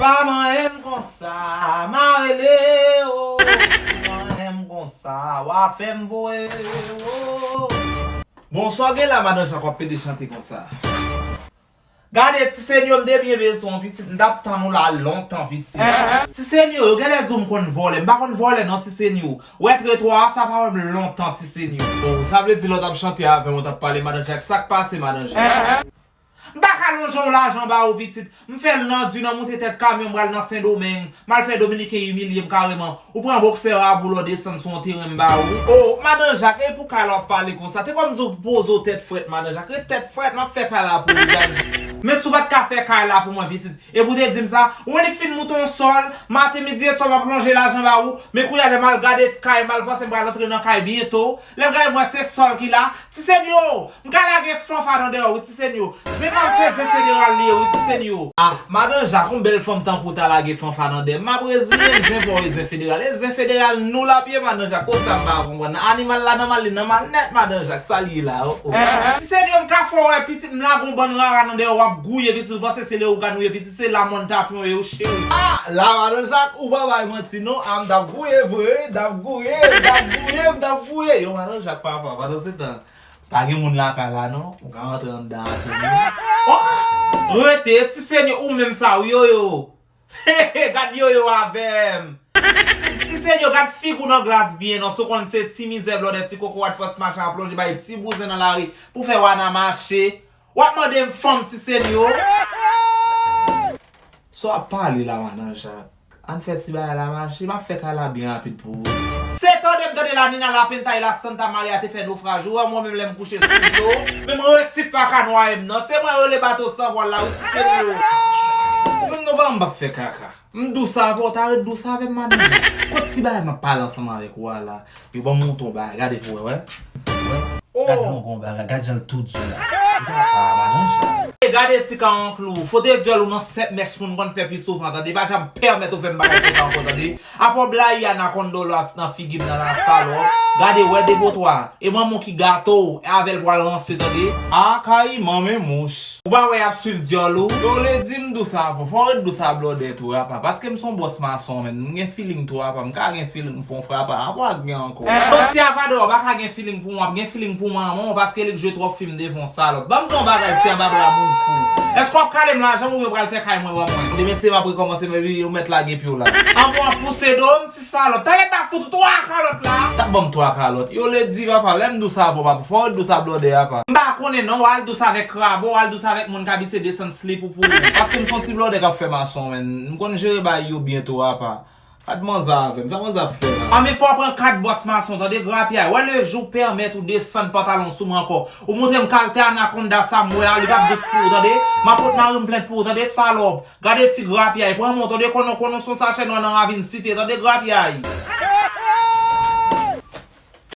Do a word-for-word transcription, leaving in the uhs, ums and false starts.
A manyen m konsa, m a rele o. Manyen m konsa, w a fè m voye o. Bonswa, gen la madan Chak w ap pede chante konsa. Gade, ti senyo, m te byen bezwen w, pitit. M t ap tann ou la lontan, pitit. Ti senyo, yo genlè di w m konn vòlè. M pa konn vòlè, non, ti senyo. Wè tretwa a, sa pa wè m lontan, ti senyo. Oh, sa vle di lè w t ap chante avè m, w t ap pale, madan Chak. Sa k pase, madan Chak? M pa ka lonje yon lajan ba ou, pitit. M fè l nan di nan moute tèt kamyon, m pral nan Sendomeng. M al fè dominiken imilye m kareman. Ou pran boksè rabou lè w desann sou yon teren m ba ou. Oh, madan Jak, e pou kay la w ap pale konsa? Te kwè m di w poze w tèt frèt, madan Jak. Ret tèt frèt, m ap fè kay la pou ou, gade. Men si w pa t ka fè kay la pou mwen, pitit, epi w te di m sa, ou wè li k fin moute yon sòl, maten, midi e swa m ap lonje lajan ba ou, men kounye a lè m al gade kay, m al panse m pral antre nan kay byento, lè m gade m wè se sòl ki la, ti senyo, m ka lage fanfa nan dèyè w wi, ti senyo. Zen pa m se zen federal li ye wi, ti senyo. Ah, madan Jak, yon bèl fanm tankou w ta lage fanfa nan dèyè m, m ap reziye m, zen pa w e zen federal. E zen federal nou l ap ye, madan Jak. Konsa m pa konprann. Animal la nòmal, li nòmal nèt, madan Jak. Sa l ye la, oh, oh. Ti senyo, m ka fè w wè pitit, m lage yon bann rara nan dèyè w, w ap gouye, pitit, ou panse se lewogàn ou ye, pitit, se lamòn tapyon w ye, cheri. Ah, la, madan Jak, ou pa bay manti non. Ah, m t ap gouye vre, m t ap gouye, m t ap gouye, m t ap gouye. Yo, madan Jak, papa, pandan se tan, pa gen moun lakay la non. Ou ka rantre anndan a tou wi. Oh! Rete, ti senyo, ou menm sa wi, yo, yo. He, he, gad yo, yo avè m. Ti, ti senyo, gad figi w nan glas byen non. Si w konn se ti mizè blòdè, ti kokorat fòs machin ap lonje bay ti bouzen nan lari pou fè wana mache. W ap mande m fanm, ti senyo. Sa w ap pale la, madan Jak? Ann fè ti bagay la mache, m ap fè kay la byen rapid pou ou. Se tande m tande la Nina, la Pinta e la Santa Maria te fè nofraj. Ou wè mwen menm lè m kouche sou dlo, menm resif pa ka nwaye m non. Se mwen yo rele bato san vwal la wi, ti senyo. Ou menm non, ba m p ap fè kaka. M dous avè w, ta ret dous avè m, madan. Kot ti bagay m ap pale ansanm avèk ou a la? Yo ban m montre yon bagay, gade pou wè, wè. Wè. Oh! Gad longon bagay, gad jan l tou di la. Gad, ah, madan Jak. E gade ti ka an klou. Fote dyòl ou nan sèt mèch pou n konn fè pi souvan, tande. Pa janm pèmèt ou fè m bagay konsa ankò, tande. Apa w blayi anakonda w la nan figi m nan la, salòp. Gade, wè depotwa. E manman w ki gate w, e avè l pou al ranse, tande. Ah, kayiman, men mouch. Ou pa wè y ap swiv dyòl ou? Yo vle di m dous avè w. Fò w ret dous a blòdè tou, apa. Paske m se yon bòs mason, menn. M gen feeling tou, apa. M ka gen feeling pou yon frapa. Apa w gen ankò? Bon, ti avadra, w pa ka gen feeling pou mwen. W ap gen feeling pou manman w paske li k jwe twòp fim devan w, salòp. Ban m di w yon bagay, ti anba bra moun fou. Èske w ap kale m lajan m oubyen w pral fè kay mwen ban mwen? Demen se m ap rekòmanse, men wi, ou mèt lage pye w la. An bon, w ap pouse do m, ti salòp. Talè m ta fout ou twa kalòt la. T ap ban m twa kalòt. Yo vle di, papa, lè m dous avè w, papa, fò w ret dous a blòdè a, papa. M pa konnen non, w al dous avèk krabo, w al dous avèk moun k abitye desann slip ou pou ou. Paske m se yon ti blòdè k ap fè mason, menn. M konn jere bagay yo byen tou, apa. Pa t manzè avè m, sa manzè ap fè la? Anben, fò w pran kat bòs mason, tande, grapyay. Wè lejou pèmèt ou desann pantalon sou mwen ankò. Ou montre m kalite anakonda sa m wè a, li p ap dous pou ou, tande. M ap pot mari m plent pou ou, tande, salòp. Gade ti grapyay, pran men w, tande, konnen w, konnen w se yon sachè nwa nan ravin Site, tande, grapyay.